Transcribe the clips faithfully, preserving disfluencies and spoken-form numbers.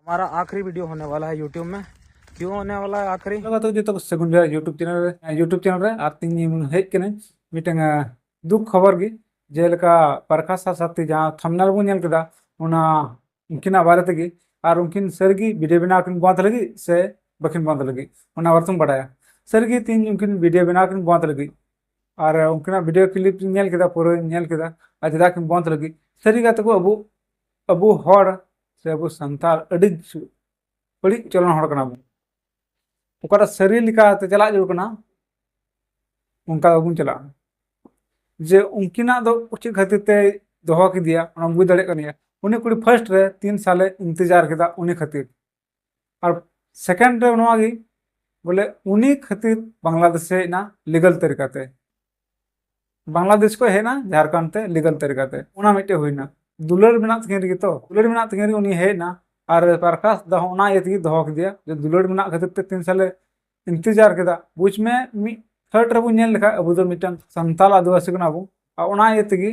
हमारा आखिरी वीडियो होने वाला है YouTube में। क्यों होने वाला है आखिरी? ᱦᱮᱞᱳ ᱜᱟᱛᱮ ᱠᱚ ᱡᱚᱛᱚ ᱠᱚ ᱥᱟᱹᱜᱩᱱ ᱡᱚᱦᱟᱨ YouTube ᱪᱮᱱᱮᱞ ᱨᱮ, YouTube ᱪᱮᱱᱮᱞ ᱨᱮ᱾ ᱟᱨ ᱛᱮᱦᱮᱧ ᱦᱮᱡ ᱠᱟᱹᱱᱟᱹᱧ ᱢᱤᱫᱴᱟᱝ, ᱟᱸ, ᱫᱩᱠ ᱠᱷᱚᱵᱚᱨ ᱜᱮ, ᱡᱮᱞᱮᱠᱟ ᱯᱨᱚᱠᱟᱥ ᱟᱨ ᱥᱟᱛᱷᱤ ᱡᱟᱦᱟᱸ ᱛᱷᱟᱢᱵᱱᱮᱞ ᱵᱚᱱ ᱧᱮᱞ ᱠᱮᱫᱟ, ᱚᱱᱟ ᱩᱱᱠᱤᱱᱟᱜ ᱵᱟᱨᱮ ᱛᱮᱜᱮ, ᱟᱨ ᱩᱱᱠᱤᱱ ᱥᱟᱹᱨᱤᱜᱮ ᱵᱷᱤᱰᱤᱭᱳ ᱵᱮᱱᱟᱣ ᱠᱤᱱ ᱵᱚᱱᱫ ᱞᱟᱹᱜᱤᱫ ᱥᱮ ᱵᱟᱹᱠᱤᱱ ᱵᱚᱱᱫ ᱞᱟᱹᱜᱤᱫ, ᱚᱱᱟ ᱵᱟᱨᱮ ᱛᱮᱵᱚᱱ ᱵᱟᱲᱟᱭᱟ᱾ ᱥᱟᱹᱨᱤᱜᱮ ᱛᱮᱦᱮᱧ ᱩᱱᱠᱤᱱ ᱵᱷᱤᱰᱤᱭᱳ ᱵᱮᱱᱟᱣ ᱠᱤᱱ ᱵᱚᱱᱫ ᱞᱟᱹᱜᱤᱫ, ᱟᱨ ᱩᱱᱠᱤᱱᱟᱜ ᱵᱷᱤᱰᱤᱭᱳ ᱠᱞᱤᱯ ᱧᱮᱞ ᱠᱮᱫᱟ, ᱯᱩᱨᱟᱹᱧ ᱧᱮᱞ ᱠᱮᱫᱟ, ᱟᱨ ᱪᱮᱫᱟᱜ ᱠᱤᱱ ᱵᱚᱱᱫ ᱞᱟᱹᱜᱤᱫ? ᱥᱟᱹᱨᱤ ᱜᱟᱛᱮ ᱠᱚ, ᱟᱵᱚ, ᱟᱵᱚ ᱦᱚᱲ ᱥᱮ ᱟᱵᱚ ᱥᱟᱱᱛᱟᱲ ᱟᱹᱰᱤ ᱥᱩ-, ᱵᱟᱹᱲᱤᱡ ᱪᱚᱞᱚᱱ ᱦᱚᱲ ᱠᱟᱱᱟ ᱵᱚᱱ᱾ ᱚᱠᱟᱴᱟᱜ ᱥᱟᱹᱨᱤ ᱞᱮᱠᱟᱛᱮ ᱪᱟᱞᱟᱜ ᱡᱟᱹᱨᱩᱲ ᱠᱟᱱᱟ, ᱚᱱᱠᱟ ᱵᱟᱵᱚᱱ ᱪᱟᱞᱟᱜᱼᱟ᱾ ᱡᱮ ᱩᱱᱠᱤᱱᱟᱜ ᱫᱚ ᱪᱮᱫ ᱠᱷᱟᱹᱛᱤᱨ ᱛᱮᱭ ᱫᱚᱦᱚ ᱠᱮᱫᱮᱭᱟ, ᱚᱱᱟᱢ ᱵᱩᱡᱽ ᱫᱟᱲᱮᱭᱟᱜ ᱠᱟᱱ ᱜᱮᱭᱟ᱾ ᱩᱱᱤ ᱠᱩᱲᱤ ᱯᱷᱟᱨᱥᱴ ᱨᱮ ᱛᱤᱱ ᱥᱟᱞᱮ ᱤᱱᱛᱮᱡᱟᱨ ᱠᱮᱫᱟ ᱩᱱᱤ ᱠᱷᱟᱹᱛᱤᱨ, ᱟᱨ ᱥᱮᱠᱮᱱᱰ ᱨᱮ ᱱᱚᱣᱟ ᱜᱮ, ᱵᱚᱞᱮ ᱩᱱᱤ ᱠᱷᱟᱹᱛᱤᱨ ᱵᱟᱝᱞᱟᱫᱮᱥ ᱦᱮᱡ ᱮᱱᱟ ᱞᱤᱜᱟᱞ ᱛᱟᱹᱨᱤᱠᱟᱛᱮ᱾ ᱵᱟᱝᱞᱟᱫᱮᱥ ᱠᱷᱚᱱ ᱦᱮᱡ ᱮᱱᱟ ᱡᱷᱟᱲᱠᱷᱚᱸᱰ ᱛᱮ ᱞᱤᱜᱟᱞ ᱛᱟᱹᱨᱤᱠᱟᱛᱮ, ᱚᱱᱟ ᱢᱤᱫᱴᱮᱡ ᱦᱩᱭᱱᱟ᱾ ᱫᱩᱞᱟᱹᱲ ᱢᱮᱱᱟᱜ ᱛᱟᱹᱠᱤᱱ ᱨᱮᱜᱮ ᱛᱚ, ᱫᱩᱞᱟᱹᱲ ᱢᱮᱱᱟᱜ ᱛᱟᱹᱠᱤᱱ ᱨᱮᱜᱮ ᱩᱱᱤ ᱦᱮᱡ ᱮᱱᱟ᱾ ᱟᱨ ᱯᱨᱚᱠᱟᱥ ᱫᱟ ᱦᱚᱸ ᱚᱱᱟ ᱤᱭᱟᱹ ᱛᱮᱜᱮ ᱫᱚᱦᱚ ᱠᱮᱫᱮᱭᱟ, ᱡᱮ ᱫᱩᱞᱟᱹᱲ ᱢᱮᱱᱟᱜ ᱠᱷᱟᱹᱛᱤᱨ ᱛᱮ ᱛᱤᱱ ᱥᱟᱞᱮ ᱤᱱᱛᱮᱡᱟᱨ ᱠᱮᱫᱟ᱾ ᱵᱩᱡᱽ ᱢᱮ, ᱢᱤᱫ ᱛᱷᱟᱨᱰ ᱨᱮᱵᱚᱱ ᱧᱮᱞ ᱞᱮᱠᱷᱟᱡ ᱟᱵᱚ ᱫᱚ ᱢᱤᱫᱴᱟᱝ ᱥᱟᱱᱛᱟᱞ ᱟᱹᱫᱤᱵᱟᱹᱥᱤ ᱠᱟᱱᱟ ᱵᱚᱱ, ᱟᱨ ᱚᱱᱟ ᱤᱭᱟᱹ ᱛᱮᱜᱮ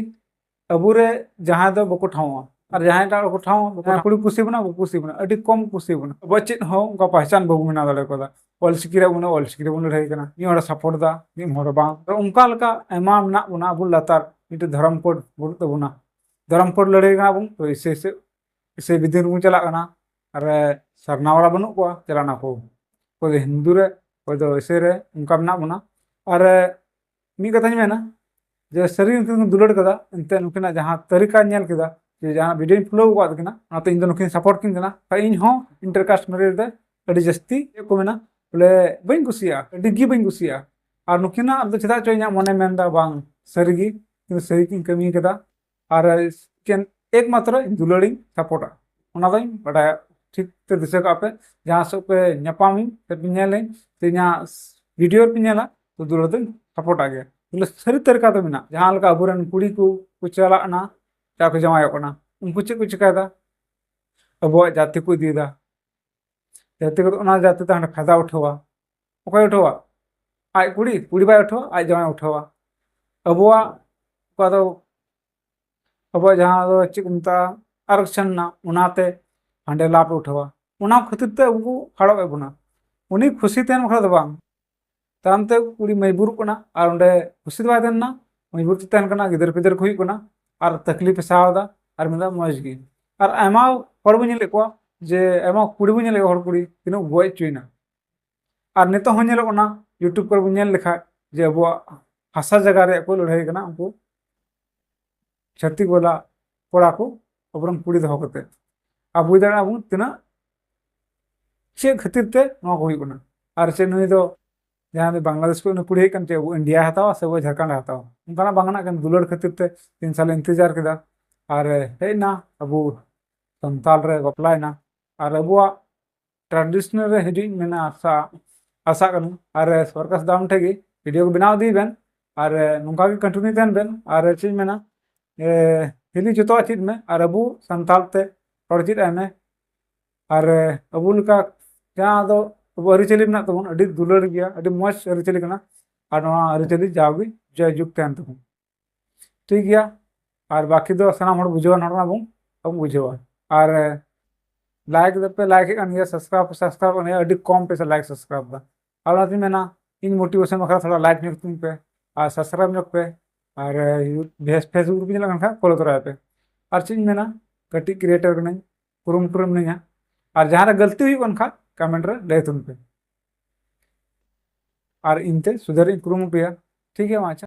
ᱟᱵᱚᱨᱮ ᱡᱟᱦᱟᱸᱭ ᱫᱚ ᱵᱟᱠᱚ ᱴᱷᱟᱶᱟ, ᱟᱨ ᱡᱟᱦᱟᱸᱭ ᱮᱴᱟᱜ ᱠᱚ ᱴᱷᱟᱶᱟ, ᱵᱟᱠᱚ ᱴᱷᱟᱶᱟ᱾ ᱠᱩᱲᱤ ᱠᱩᱥᱤ ᱵᱚᱱᱟ, ᱵᱟᱠᱚ ᱠᱩᱥᱤ ᱵᱚᱱᱟ, ᱟᱹᱰᱤ ᱠᱚᱢ ᱠᱩᱥᱤ ᱵᱚᱱᱟ᱾ ᱟᱵᱚᱣᱟᱜ ᱪᱮᱫ ᱦᱚᱸ ᱚᱱᱠᱟ ᱯᱟᱦᱪᱟᱱ ᱵᱟᱵᱚᱱ ᱵᱮᱱᱟᱣ ᱫᱟᱲᱮ ᱠᱟᱣᱫᱟ᱾ ᱚᱞᱪᱤᱠᱤ ᱨᱮ ᱵᱚᱱ, ᱚᱞᱪᱤᱠᱤ ᱨᱮᱵᱚᱱ ᱞᱟᱹᱲᱦᱟᱹᱭ ᱠᱟᱱᱟ, ᱢᱤᱫ ᱦᱚᱲᱮ ᱥᱟᱯᱳᱨᱴ ᱫᱟ, ᱢᱤᱫ ᱦᱚᱲ ᱵᱟᱝ᱾ ᱛᱚ ᱚᱱᱠᱟ ᱞᱮᱠᱟ ᱟᱭᱢᱟ ᱢᱮᱱᱟᱜ ᱵᱚᱱᱟ ᱟᱵᱚ ᱞᱟᱛᱟᱨ, ᱢᱤᱫᱴᱮᱡ ᱫᱷᱚᱨᱚᱢ ᱠᱳᱰ ᱵᱟᱹᱱᱩᱜ ᱛᱟᱵᱚᱱᱟ᱾ ᱫᱷᱚᱨᱚᱢ ᱠᱳᱰ ᱞᱟᱹᱲᱦᱟᱹᱭ ᱠᱟᱱᱟ ᱵᱚᱱ, ᱛᱚ ᱤᱥᱟᱹᱭ ᱥᱮ ᱤᱥᱟᱹᱭ ᱵᱤᱫᱤᱱ ᱨᱮᱵᱚᱱ ᱪᱟᱞᱟᱜ ᱠᱟᱱᱟ, ᱟᱨ ᱥᱟᱨᱱᱟ ᱵᱟᱞᱟ ᱵᱟᱹᱱᱩᱜ ᱠᱚᱣᱟ, ᱪᱟᱞᱟᱜ ᱱᱟᱠᱚ᱾ ᱚᱠᱚᱭ ᱫᱚ ᱦᱤᱱᱫᱩ ᱨᱮ, ᱚᱠᱚᱭ ᱫᱚ ᱤᱥᱟᱹᱭ ᱨᱮ, ᱚᱱᱠᱟ ᱢᱮᱱᱟᱜ ᱵᱚᱱᱟ᱾ ᱟᱨ ᱢᱤᱫ ᱠᱟᱛᱷᱟᱧ ᱢᱮᱱᱟ, ᱡᱮ ᱥᱟᱹᱨᱤ ᱩᱱᱠᱤᱱ ᱠᱤᱱ ᱫᱩᱞᱟᱹᱲ ᱠᱟᱫᱟ, ᱮᱱᱛᱮ ᱱᱩᱠᱤᱱᱟᱜ ᱡᱟᱦᱟᱸ ᱛᱟᱹᱨᱤᱠᱟᱧ ᱧᱮᱞ ᱠᱮᱫᱟ, ᱡᱮ ᱡᱟᱦᱟᱸ ᱵᱷᱤᱰᱤᱭᱳᱧ ᱯᱷᱚᱞᱳ ᱟᱠᱟᱫ ᱛᱟᱹᱠᱤᱱᱟ, ᱚᱱᱟᱛᱮ ᱤᱧ ᱫᱚ ᱱᱩᱠᱤᱱ ᱥᱟᱯᱳᱨᱴ ᱠᱤᱱ ᱠᱟᱱᱟ᱾ ᱟᱨ ᱤᱧ ᱦᱚᱸ ᱤᱱᱴᱟᱨ ᱠᱟᱥᱴ ᱢᱮᱨᱮᱡᱽ ᱨᱮ ᱟᱹᱰᱤ ᱡᱟᱹᱥᱛᱤ ᱪᱮᱫ ᱠᱚ ᱢᱮᱱᱟ, ᱵᱚᱞᱮ ᱵᱟᱹᱧ ᱠᱩᱥᱤᱭᱟᱜᱼᱟ, ᱟᱹᱰᱤ ᱜᱮ ᱵᱟᱹᱧ ᱠᱩᱥᱤᱭᱟᱜᱼᱟ᱾ ᱟᱨ ᱱᱩᱠᱤᱱᱟᱜ ᱫᱚ ᱪᱮᱫᱟᱜ ᱪᱚ ᱤᱧᱟᱹᱜ ᱢᱚᱱᱮ ᱢᱮᱱᱫᱟ ᱵᱟᱝ, ᱥᱟᱹᱨᱤ ᱜᱮ, ᱠᱤᱱᱛᱩ ᱥᱟᱹᱨᱤ ᱠᱤᱱ ᱠᱟᱹᱢᱤ ᱠᱟᱫᱟ᱾ ᱟᱨ ᱮᱠᱮᱱ ᱮᱠᱢᱟᱛᱨᱚ ᱤᱧ ᱫᱩᱞᱟᱹᱲᱤᱧ ᱥᱟᱯᱳᱨᱴᱟ, ᱚᱱᱟ ᱫᱚᱧ ᱵᱟᱰᱟᱭᱟ, ᱴᱷᱤᱠ ᱛᱮ ᱫᱤᱥᱟᱹ ᱠᱟᱜ ᱯᱮ, ᱡᱟᱦᱟᱸ ᱥᱮᱫ ᱯᱮ ᱧᱟᱯᱟᱢᱤᱧ ᱥᱮ ᱯᱮ ᱧᱮᱞᱤᱧ ᱥᱮ ᱤᱧᱟᱹᱜ ᱵᱷᱤᱰᱤᱭᱳ ᱨᱮᱯᱮ ᱧᱮᱞᱟ, ᱛᱚ ᱫᱩᱞᱟᱹᱲ ᱫᱚᱧ ᱥᱟᱯᱳᱨᱴᱟᱜ ᱜᱮᱭᱟ᱾ ᱵᱚᱞᱮ ᱥᱟᱹᱨᱤ ᱛᱟᱹᱨᱤᱠᱟ ᱫᱚ ᱢᱮᱱᱟᱜᱼᱟ, ᱡᱟᱦᱟᱸ ᱞᱮᱠᱟ ᱟᱵᱚᱨᱮᱱ ᱠᱩᱲᱤ ᱠᱚ ᱠᱚ ᱪᱟᱞᱟᱜ ᱠᱟᱱᱟ, ᱪᱟ ᱠᱚ ᱡᱟᱶᱟᱭᱚᱜ ᱠᱟᱱᱟ, ᱩᱱᱠᱩ ᱪᱮᱫ ᱠᱚ ᱪᱤᱠᱟᱹᱭᱮᱫᱟ? ᱟᱵᱚᱣᱟᱜ ᱡᱟᱹᱛᱤ ᱠᱚ ᱤᱫᱤᱭᱮᱫᱟ, ᱡᱟᱹᱛᱤ ᱠᱚᱫᱚ ᱚᱱᱟ ᱡᱟᱹᱛᱤ ᱛᱮ ᱦᱟᱸᱰᱮ ᱯᱷᱟᱭᱫᱟ ᱩᱴᱷᱟᱹᱣᱟ᱾ ᱚᱠᱚᱭ ᱩᱴᱷᱟᱹᱣᱟ? ᱟᱡ ᱠᱩᱲᱤ, ᱠᱩᱲᱤ ᱵᱟᱭ ᱩᱴᱷᱟᱹᱣᱟ, ᱟᱡ ᱡᱟᱶᱟᱭ ᱩᱴᱷᱟᱹᱣᱟ᱾ ᱟᱵᱚᱣᱟᱜ ᱚᱠᱟ ᱫᱚ ᱟᱵᱚᱣᱟᱜ ᱡᱟᱦᱟᱸ ᱫᱚ ᱪᱮᱫ ᱠᱚ ᱢᱮᱛᱟᱜᱼᱟ, ᱟᱨᱚᱠᱥᱚᱱ ᱨᱮᱱᱟᱜ, ᱚᱱᱟᱛᱮ ᱦᱟᱸᱰᱮ ᱞᱟᱵᱷ ᱮ ᱩᱴᱷᱟᱹᱣᱟ᱾ ᱚᱱᱟ ᱠᱷᱟᱹᱛᱤᱨ ᱛᱮ ᱟᱵᱚ ᱠᱚ ᱦᱟᱲᱚᱵ ᱮᱫ ᱵᱚᱱᱟ᱾ ᱩᱱᱤ ᱠᱷᱩᱥᱤ ᱛᱟᱦᱮᱱ ᱵᱟᱠᱷᱨᱟ ᱫᱚ ᱵᱟᱝ, ᱛᱟᱭᱚᱢ ᱛᱮ ᱠᱩᱲᱤ ᱢᱚᱡᱽᱵᱩᱨᱚᱜ ᱠᱟᱱᱟ ᱟᱨ ᱚᱸᱰᱮ ᱠᱷᱩᱥᱤ ᱫᱚ ᱵᱟᱭ ᱛᱟᱦᱮᱱᱟ, ᱢᱚᱡᱽᱵᱩᱨ ᱛᱮ ᱛᱟᱦᱮᱱ ᱠᱟᱱᱟ, ᱜᱤᱫᱟᱹᱨ ᱯᱤᱫᱟᱹᱨ ᱠᱚ ᱦᱩᱭᱩᱜ ᱠᱟᱱᱟ ᱟᱨ ᱛᱟᱠᱞᱤᱯ ᱮ ᱥᱟᱦᱟᱣ ᱮᱫᱟ ᱟᱨ ᱢᱮᱱᱫᱟ ᱢᱚᱡᱽ ᱜᱮ᱾ ᱟᱨ ᱟᱭᱢᱟ ᱦᱚᱲ ᱵᱚᱱ ᱧᱮᱞᱮᱫ ᱠᱚᱣᱟ ᱡᱮ ᱟᱭᱢᱟ ᱠᱩᱲᱤ ᱵᱚᱱ ᱧᱮᱞᱮᱫ ᱠᱚᱣᱟ, ᱦᱚᱲ ᱠᱩᱲᱤ ᱛᱤᱱᱟᱹᱜ ᱜᱚᱡ ᱦᱚᱪᱚᱭᱮᱱᱟ᱾ ᱟᱨ ᱱᱤᱛᱚᱜ ᱦᱚᱸ ᱧᱮᱞᱚᱜ ᱠᱟᱱᱟ YouTube ᱠᱚᱨᱮ ᱵᱚᱱ ᱧᱮᱞ ᱞᱮᱠᱷᱟᱡ ᱡᱮ ᱟᱵᱚᱣᱟᱜ ᱦᱟᱥᱟ ᱡᱟᱭᱜᱟ ᱨᱮᱭᱟᱜ ᱠᱚ ᱞᱟᱹᱲᱦᱟᱹᱭ ᱠᱟᱱᱟ ᱩᱱᱠᱩ ᱪᱷᱟᱹᱛᱤᱠ ᱵᱟᱞᱟ ᱠᱚᱲᱟ ᱠᱚ ᱟᱵᱚᱨᱮᱱ ᱠᱩᱲᱤ ᱫᱚᱦᱚ ᱠᱟᱛᱮ᱾ ᱟᱵᱚ ᱵᱩᱡᱽ ᱫᱟᱲᱮᱭᱟᱜᱼᱟ ᱵᱚᱱ ᱛᱤᱱᱟᱹᱜ, ᱪᱮᱫ ᱠᱷᱟᱹᱛᱤᱨ ᱛᱮ ᱱᱚᱣᱟ ᱠᱚ ᱦᱩᱭᱩᱜ ᱠᱟᱱᱟ᱾ ᱟᱨ ᱪᱮᱫ ᱱᱩᱭ ᱫᱚ ᱡᱟᱦᱟᱸᱭ ᱫᱚ ᱵᱟᱝᱞᱟᱫᱮᱥ ᱠᱷᱚᱱ ᱩᱱᱤ ᱠᱩᱲᱤ ᱦᱮᱡ ᱠᱟᱱ, ᱪᱮᱫ ᱟᱵᱚ ᱤᱱᱰᱤᱭᱟ ᱦᱟᱛᱟᱣᱟ ᱥᱮ ᱟᱵᱚ ᱡᱷᱟᱲᱠᱷᱚᱸᱰ ᱦᱟᱛᱟᱣᱟ? ᱚᱱᱠᱟᱱᱟᱜ ᱵᱟᱝ ᱠᱟᱱᱟ, ᱮᱠᱮᱱ ᱫᱩᱞᱟᱹᱲ ᱠᱷᱟᱹᱛᱤᱨ ᱛᱮ ᱛᱤᱱ ᱥᱟᱞᱮ ᱤᱱᱛᱮᱡᱟᱨ ᱠᱮᱫᱟ ᱟᱨ ᱦᱮᱡ ᱮᱱᱟ ᱟᱵᱚ ᱥᱟᱱᱛᱟᱞ ᱨᱮ ᱵᱟᱯᱞᱟᱭᱮᱱᱟ᱾ ᱟᱨ ᱟᱵᱚᱣᱟᱜ traditional ᱨᱮ ᱦᱤᱡᱩᱜ ᱤᱧ ᱢᱮᱱᱟ, ᱟᱥᱟ, ᱟᱥᱟᱜ ᱠᱟᱹᱱᱟᱹᱧ᱾ ᱟᱨ ᱥᱚᱨᱠᱟᱨ ᱫᱟᱢ ᱴᱷᱮᱡ ᱜᱮ ᱵᱷᱤᱰᱤᱭᱳ ᱠᱚ ᱵᱮᱱᱟᱣ ᱤᱫᱤᱭ ᱵᱮᱱ ᱟᱨ ᱱᱚᱝᱠᱟ ᱜᱮ ᱠᱚᱱᱴᱤᱱᱤᱭᱩ ᱛᱟᱦᱮᱱ ᱵᱮᱱ᱾ ᱟᱨ ᱪᱮᱫ ᱤᱧ ᱢᱮᱱᱟ, ᱮ, ᱦᱤᱞᱤ ᱡᱚᱛᱚᱣᱟᱜ ᱪᱮᱫ ᱢᱮ ᱟᱨ ᱟᱵᱚ ᱥᱟᱱᱛᱟᱲ ᱛᱮ ᱨᱚᱲ ᱪᱮᱫ ᱟᱭ ᱢᱮ᱾ ᱟᱨ ᱟᱵᱚ ᱞᱮᱠᱟ ᱡᱟᱦᱟᱸ ᱫᱚ ᱟᱵᱚ ᱟᱹᱨᱤᱪᱟᱹᱞᱤ ᱢᱮᱱᱟᱜ ᱛᱟᱵᱚᱱ, ᱟᱹᱰᱤ ᱫᱩᱞᱟᱹᱲ ᱜᱮᱭᱟ, ᱟᱹᱰᱤ ᱢᱚᱡᱽ ᱟᱹᱨᱤᱪᱟᱹᱞᱤ ᱠᱟᱱᱟ᱾ ᱟᱨ ᱱᱚᱣᱟ ᱟᱹᱨᱤᱪᱟᱹᱞᱤ ᱡᱟᱣᱜᱮ ᱡᱟᱭᱡᱩᱜᱽ ᱛᱟᱦᱮᱱ ᱛᱟᱵᱚᱱ, ᱴᱷᱤᱠ ᱜᱮᱭᱟ᱾ ᱟᱨ ᱵᱟᱹᱠᱤ ᱫᱚ ᱥᱟᱱᱟᱢ ᱦᱚᱲ ᱵᱩᱡᱷᱟᱹᱣᱟᱱ ᱦᱚᱲ ᱠᱟᱱᱟ ᱵᱚᱱ, ᱟᱵᱚ ᱵᱩᱡᱷᱟᱹᱣᱟ᱾ ᱟᱨ ᱞᱟᱭᱤᱠ ᱫᱚᱯᱮ ᱞᱟᱭᱤᱠ ᱮᱫ ᱠᱟᱱ ᱜᱮᱭᱟ, ᱥᱟᱵᱥᱠᱨᱟᱭᱤᱵ ᱯᱮ ᱥᱟᱵᱥᱠᱨᱟᱭᱤᱵ ᱠᱟᱱ ᱜᱮᱭᱟ, ᱟᱹᱰᱤ ᱠᱚᱢ ᱯᱮ ᱞᱟᱭᱤᱠ ᱥᱟᱵᱥᱠᱨᱟᱭᱤᱵ ᱫᱟ᱾ ᱟᱨ ᱚᱱᱟᱛᱤᱧ ᱢᱮᱱᱟ, ᱤᱧ ᱢᱳᱴᱤᱵᱷᱮᱥᱚᱱ ᱵᱟᱠᱷᱨᱟ ᱛᱷᱚᱲᱟ ᱞᱟᱭᱤᱠ ᱧᱚᱜ ᱛᱤᱧ ᱯᱮ ᱟᱨ ᱥᱟᱵᱥᱠᱨᱟᱭᱤᱵ ᱧᱚᱜ ᱯᱮ᱾ ᱟᱨ ᱯᱷᱮᱥᱵᱩᱠ ᱨᱮᱯᱮ ᱧᱮᱞᱚᱜ ᱠᱟᱱ ᱠᱷᱟᱱ ᱯᱷᱚᱞᱳ ᱛᱚᱨᱟᱭ ᱯᱮ᱾ ᱟᱨ ᱪᱮᱫ ᱤᱧ ᱢᱮᱱᱟ, ᱠᱟᱹᱴᱤᱡ ᱠᱨᱤᱭᱮᱴᱟᱨ ᱠᱟᱹᱱᱟᱹᱧ, ᱠᱩᱨᱩᱢᱩᱴᱩ ᱨᱮ ᱢᱤᱱᱟᱹᱧᱟ᱾ ᱟᱨ ᱡᱟᱦᱟᱸ ᱨᱮ ᱜᱟᱹᱞᱛᱤ ᱦᱩᱭᱩᱜ ᱠᱟᱱ ᱠᱷᱟᱱ ᱠᱚᱢᱮᱱᱴ ᱨᱮ ᱞᱟᱹᱭ ᱛᱟᱵᱚᱱ ᱯᱮ, ᱟᱨ ᱤᱧ ᱛᱮ ᱥᱩᱫᱷᱟᱹᱨ ᱤᱧ ᱠᱩᱨᱩᱢᱩᱴᱩᱭᱟ᱾ ᱴᱷᱤᱠ ᱜᱮᱭᱟ, ᱢᱟ ᱟᱪᱪᱷᱟ᱾